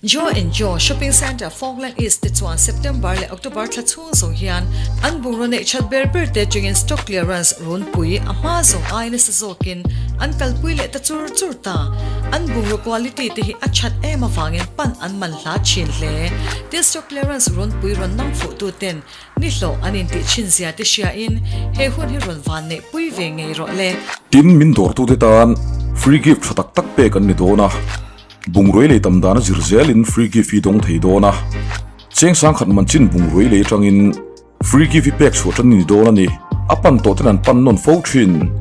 Jo and Jo Shopping Centre Falkland East te chuan September leh October thla chhung zawng hian an bungraw neih that ber ber te atangin stock clearance runpui a hma zawng ai nasa zawkin an kalpui leh ta chur chur ta. An bungraw quality te hi a that em avangin pan an man hla thin hle. Tin stock clearance runpui rawn nang fuh tu ten ni hlawh an intih thin zia te hriain he hun hi rawn van neih pui ve ngei rawh le. Tin min dawrtute tan free gift tha tak tak pek an ni dawn a. Bungrui lei tam dana zir zelin free gift hi dawng thei dawn a, cheng sangkhat man chin bungrui lei atangin free gift hi pek chhuah tan a ni dawn a ni. A pan tawh ten an pan nawn fo thin.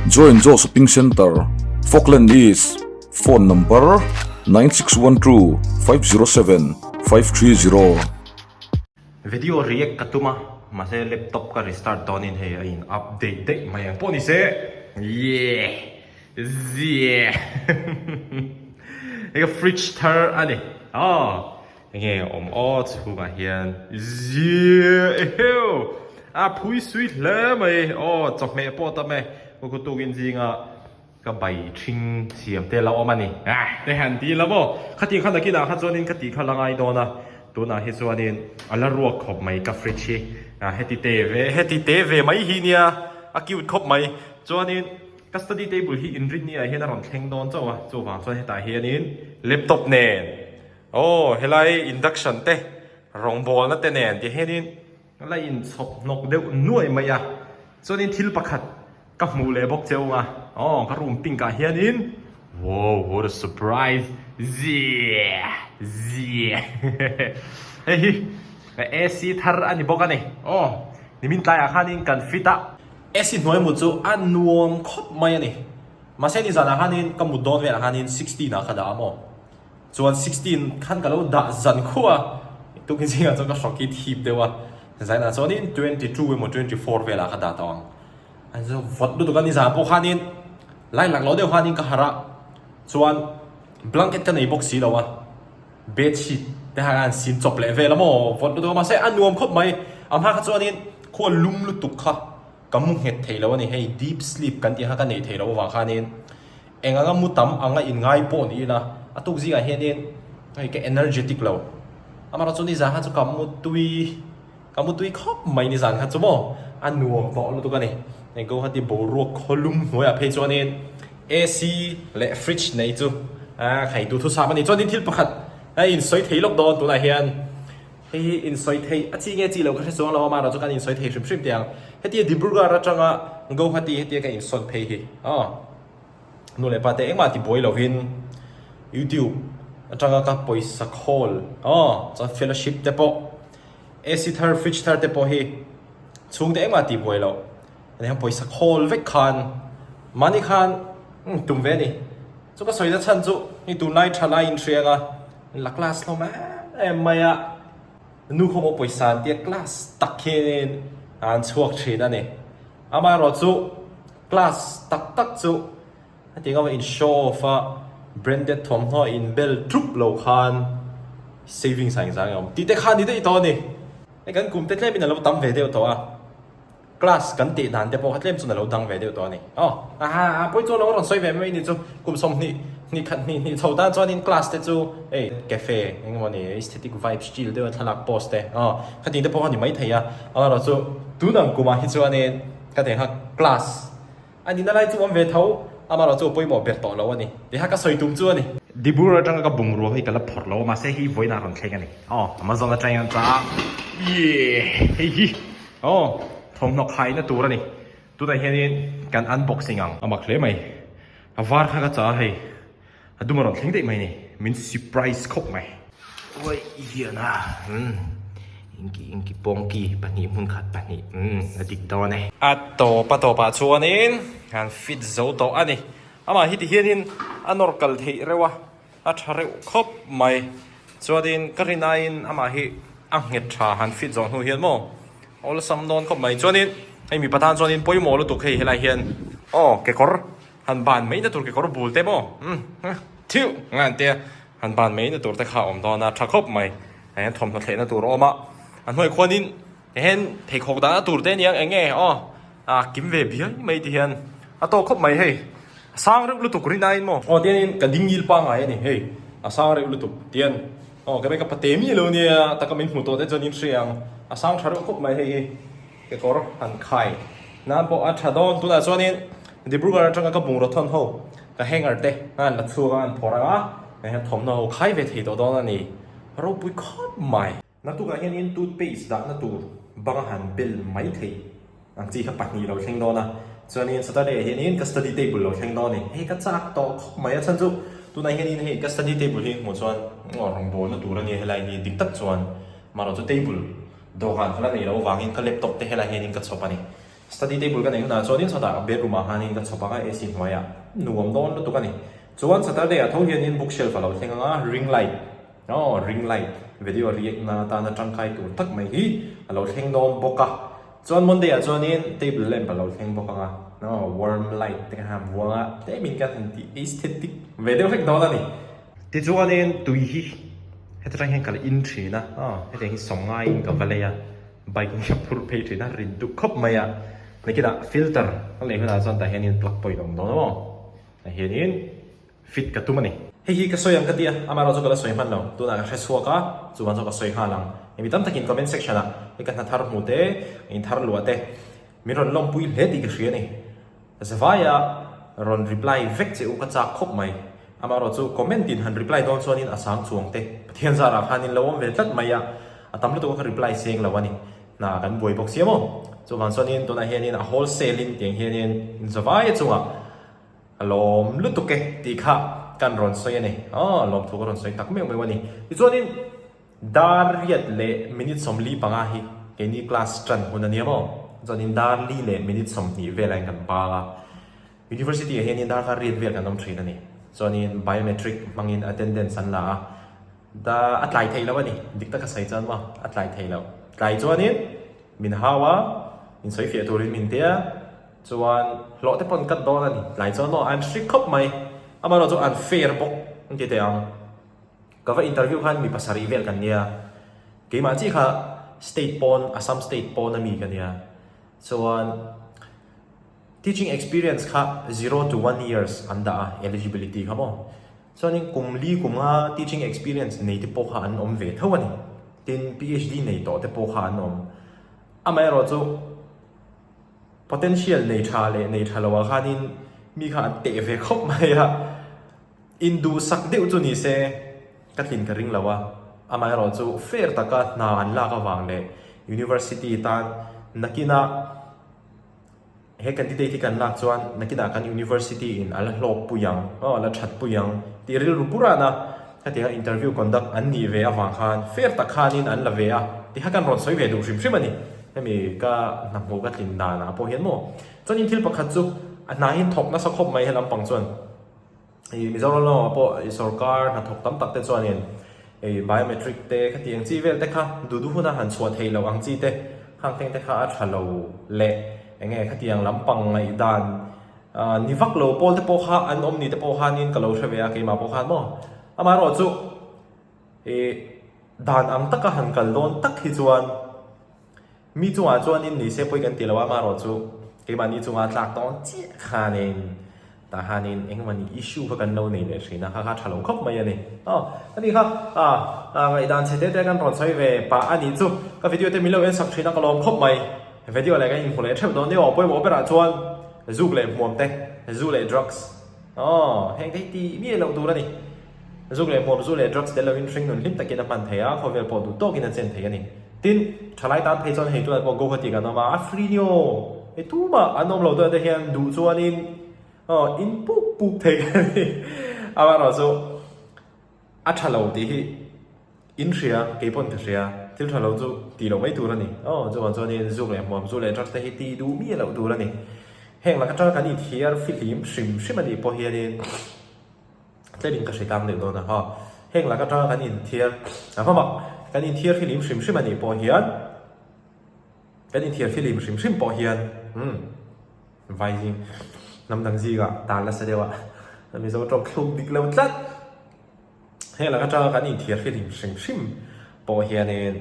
Join Jo Shopping Centre, Falkland East, Phone number, 9612 507 530. Video react ka tum a, mahse laptop ka restart dawnin hei a in update daih mai ang pawh ni se. Yeah! Ziah! Hei ka fridge thar a ni. Aw! Enge awm aw chhungah hian. Ziah! Eheu! A phui sui hle mai. Aw chawhmeh pawh tam e. Ka khaw tukin zinga ka bai thing siam te la awm a ni. Ah! Te han ti la maw? Khati kha nakinah kha chuanin ka tih kha la ngai dawn a. Tunah hi chuanin a la ruak khawp mai ka fridge hi. Heti te ve, heti te ve mai hi nia. A cute khawp mai. Chuanin. Ka study table hi inrinni ah hian a rawn thleng dawn chauh a, chuvang chuan hetah hianin laptop nen aw helai induction te rawngbawlna te nen ti hianin la inchhawp hnawk deuh nuai mai a, chuanin thil pakhat ka hmuh leh bawk cheu ang a, aw ka room pink ah hianin wow what a surprise ziah ziah hei hi AC thar a ni bawk a ni aw nimin tlaiah khanin kan fit a. AC hnuai mut chu a nuam khawp mai a ni. Mahse ni zanah khanin ka mut dawn velah khanin 16 ah ka dah a maw? Chuan 16 khan ka lo dah zan khuh a, tukin zingah chuan ka hrawk hi thip deuh a, zainah chuanin 22 emaw 24 velah ka dah tawh ang. A zo vawt lutuk a, nizan pawh khanin line lak lo deuh khanin ka harh a, chuan blanket ka nei bawk si lo a, bed sheet te khan an sin chawp leh vel a maw vawt lutuk a mahse a nuam khawp mai a hma kha chuanin khua lum lutuk kha ka mu nghet thei lo a ni hei deep sleep kan tih kha ka nei thei lo avang khanin eng anga mu tam anga in ngai pawh ni ila a tuk zingah hianin hei ka energetic lo amaherawhchu nizan kha chu ka mu tui Ka mutui khawp mai nizan kha chu maw a nuam tawh lutuk a ni. Hei Guwahati boruak khawlum hnuaiah phei chuanin AC leh fridge nei chu a khai duh thusam a ni. Chuanin thil pakhat a insawi thei lawk dawn tunah hian hei hi insawi thei a chi nge chi lo ka hre chuang lo a, amaherawhchu kan insawi thei hrim hrim teh ang. Hetia Dibrugarh atanga Guwahati hetia ka insawn phei hi aw nu leh pa te engmah tibuai lovin YouTube atanga ka pawisa khawl aw chuan fellowship te pawh AC thar fridge thar te pawh hi chhungte engmah tih buai loh ani hian pawisa khawl vek khan mahni khan umm tum ve a ni chu ka sawi na chhan chu hei tunlai tha lai in hriang a la class hlawm em em mai a nu khaw maw pawisa an tia class tak hian an chhuak thin a ni amaherawhchu class tak tak chu. Hetiang a in show off a branded thawmhnaw a in bel thup lo khan savings a engzah nge awm tih te kha ni daih tawh a ni. Hei kan kum te tlem in a lo tam ve deuh tawh a, class kan tih dan te pawh kha tlem chuan a lo dang ve deuh tawh a ni. Aw aha a pawi chuan lo rawn sawi ve mai ni chu kum 20 hnih khat hnih hnih chho tan chuanin class te chu hei cafe eng emaw ni aesthetic vibes chill deuh a thlalak post te aw khatih te pawh kha ni maithei a, amaherawhchu tun ang kumah hi chuanin ka tih ang kha class A nihna lai chu awm ve tho, amaherawh chu a pawimawh ber tawh lo a ni. Tiha ka sawi tum chu a ni. Dibur atanga ka bungrua hi ka la phawrh lo a, mahse hei vawiinah rawn thleng a ni. Aw, Amazon atangin an chah a, yee, hei hi, aw, thawmhnaw khaina tur a ni. Tunah hianin kan unboxing ang. A mak hle mai, a var kha ka chah a hei. A dum a rawn thleng daih mai ni, min surprise khawp mai. Uai hian a, umm, inki inki pawngki pahnih hmun khat pahnih, umm, a dik dawn e. A tawp a tawpah chuanin an fit zo tawh a ni. Amah hi ti hianin a nawr kal theih reuh a, a tha reuh khawp mai. Chuanin ka rin aiin amah hi a nghet tha han fit zawh hnu hian maw awlsam dawn khawp mai. Chuanin hei mipa tan chuanin pawimawh lutuk hei helai hian aw kekawr Han ban mai na tur kekawr bul te maw umm thiuh ngai an tia han ban mai na tur te kha a awm dawn a tha khawp mai ah hian thawmhnaw thleh na tur a awm a a hnuai khuanin ti hian pheikhawk dahna tur te aniang eng nge aw ah kim ve biai mai ti hian a tawk khawp mai hei a sang reuh lutuk rin aiin maw aw tianin ka ding ngil pangngai a ni hei a sang reuh lutuk tian. Aw ka ka pate mi lo nia taka min hmu tawh te chuan in hria ang a sang tha reuh khawp mai hei hi kekawr han khai nan pawh a tha dawn tunah chuanin Dibrugarh atanga ka bungraw thawn ho ka hanger te an la chhuak a an phawrh ang a hei hian thawmhnaw ho khai ve thei tawh dawn a ni ropui khawp mai. Naktukah hianin toothpaste dahna tur banga han bel mai thei ang chi kha pahnih lo thleng dawn a, chuanin Saturday ah hianin ka study table lo thleng dawn a ni. Hei ka chak tawh khawp mai a chhan chu tunah hianin hei ka study table hi hmuh chuan rawngbawlna tur a nia helai hi dik tak chuan marawh chu table dawhkan kha la nei loh avangin ka laptop te helai hianin ka chhawp a ni. Study table ka neih hunah chuanin chawtah bedroom ah khanin ka chhawp ang a AC hnuaiah nuam dawn lutuk a ni. Chuan Saturday ah tho hianin bookshelf a lo thleng ang a ring light Aw ring light video react na atana tangkai tur tak mai hi a lo thleng dawn bawk a, chuan Monday ah chuanin table lamp a lo thleng bawk ang a, aw warm light te kha vuang a tlemin kan han tih aesthetic ve deuh hlek dawn a ni. Tichuanin tui hi heta tang hian ka la in thin a, aw hetiang hi sawmngaiin ka va lei a, bike in ka phur phei thin a, rit duh khawp mai a, nakinah filter ka lei hunah chuan tah hianin plug pawhin a awm dawn a maw, tah hianin. Fit ka tum a ni. Hei hi ka sawi ang ka ti a, amaherawh chu ka la sawi hman lo. Tunah ka hre chhuak a, chuvang chuan ka sawi nghal ang. Mi tam takin comment section ah hei ka hna thar hmu te, in thar luah te min rawn lawmpui hle tih ka hria a ni. Zavaia rawn reply vek che u ka chak khawp mai. Amaherawh chu comment in han reply dawn chuanin a sang chuang te Pathian zarah khan in lo awm ve tlat mai a, a tam lutuk a ka reply seng lo a ni. Hna kan buai bawk sia maw? Chuvang chuanin tunah hianin a wholesale in tiang hianin zavaia chungah A lawm lutuk e tih kha kan rawn sawi a ni. Aw, lawmthu ka rawn sawi tak meuh meuh a ni. Tichuanin dar riat leh minute 45 hi keini class tan hun a nia maw? Chuanin dar li leh minute 20 velah hian kan bang a. University ah hianin darkar riat vel kan awm thin a ni. Chuanin biometric hmangin attendance an la a. Da a tlai theih loh a ni. Dik taka sawi chuan maw a tlai theih loh. Tlai chuanin min hau a, min sawi fiah turin min tia. Chuan hlawh te pawn cut dawn a ni. Tlai chuan maw an hri khawp mai. Amaherawh chu an fair bawk an ti teh ang. Ka va interview khan mi pasarih vel kan nia. Keimah chi kha state pawn, Assam state pawn a mi ka nia. Chuan teaching experience kha zero to one years an dah a, eligibility kha maw. Chuanin kum li kum nga teaching experience nei te pawh kha an awm ve tho a ni. Tin PhD nei tawh te pawh kha an awm. Amaherawh chu. Potential nei tha leh nei tha loah khanin mi kha an teh ve khawp mai a, induhsak deuh chu ni se ka tlin ka ring lo a, amaherawh chu fair taka hna an lak avang leh University tan nakinah he candidate hi kan lak chuan nakinah kan University in a la hlawk pui ang, aw a la that pui ang tih rilru pur ana hetianga interview conduct an nih ve avang khan fair tak khanin an la ve a ti kha kan rawn sawi ve duh hrim hrim a ni. Hemi ka hna hmuh ka tlin danah pawh hian maw chuanin thil pakhat chu a hna hi thawk nasa khawp mai helam pang chuan ih Mizoram lamah pawh ih sorkar hnathawk tam tak te chuanin ih biometric te khati ang chi vel te kha duh duh huna han chhuah theih loh ang chi te khang teng te kha a tha lo leh eng nge khatiang lampang ngaihdan ah ni vak lo pawl te pawh kha an awm ni te pawh khanin ka lo hre ve a keimah pawh khan maw amaherawh chu ih dan ang taka han kal dawn tak hi chuan. Mi chungah chuanin ni se pawi kan ti lo a, amaherawh chu keimahni chunga tlak dawn chiah khanin tah hianin engmahni issue kha kan lo nei leh thin a, kha kha tha lo khawp mai a ni. Aw, ani kha ah ngaihdan chhe te te kan rawn sawi ve pah a nih chu, ka video te min lo en sak thin a ka lawm khawp mai. Video leh kan inhmu leh theuh dawn nia aw, pawimawh berah chuan zuk leh hmuam te, zu leh drugs, aw heng te hi tih miah loh tur a ni. Zuk leh hmuam, zu leh drugs tel loin hring nun hlim takin a hman thei a, khawvel pawh duh tawkin a chen thei a ni. Tin, thalai tan phei chuan hei tunah pawh Guwahati kan awm a, a free ni aw, hei tumah an awm lo tunah te hian duh chuanin aw in puk puk thei ka ni. Amaherawh chu a tha lo tih hi in hria, kei pawn ka hria, thil tha lo chu tih loh mai tur a ni. Aw chuvang chuanin zuk leh hmuam, zu leh drugs te hi tih duh miah loh tur a ni. Heng laka tang kan inthiar fihlim hrim hrim a nih pawh hianin, Tlemin ka hre tlang deuh dawn a ha. Heng lak atanga kan inthiar a va mak, kan inthiar filim hrim hrim a nih pawh hian, kan inthiar filim hrim hrim pawh hian umm vai zing hnam dang zingah tan nasa deuh a, Mizo tawng thluk dik lo tlat. Heng lak atanga kan inthiar filim hrim hrim pawh hianin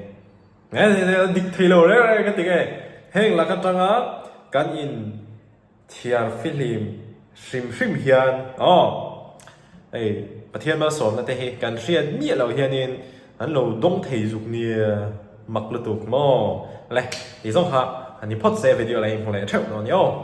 dik thei lo reng reng ka ti nge. Heng lak atanga kan in. Thiar fihlim hrim hrim hian aw hei Pathian malsawmna te hi kan hriat miah loh hianin An lo dawng thei zuk nia mak lutuk maw le ti zawng kha han ni phawt se video la inhmu leh theuh dawn ni aw.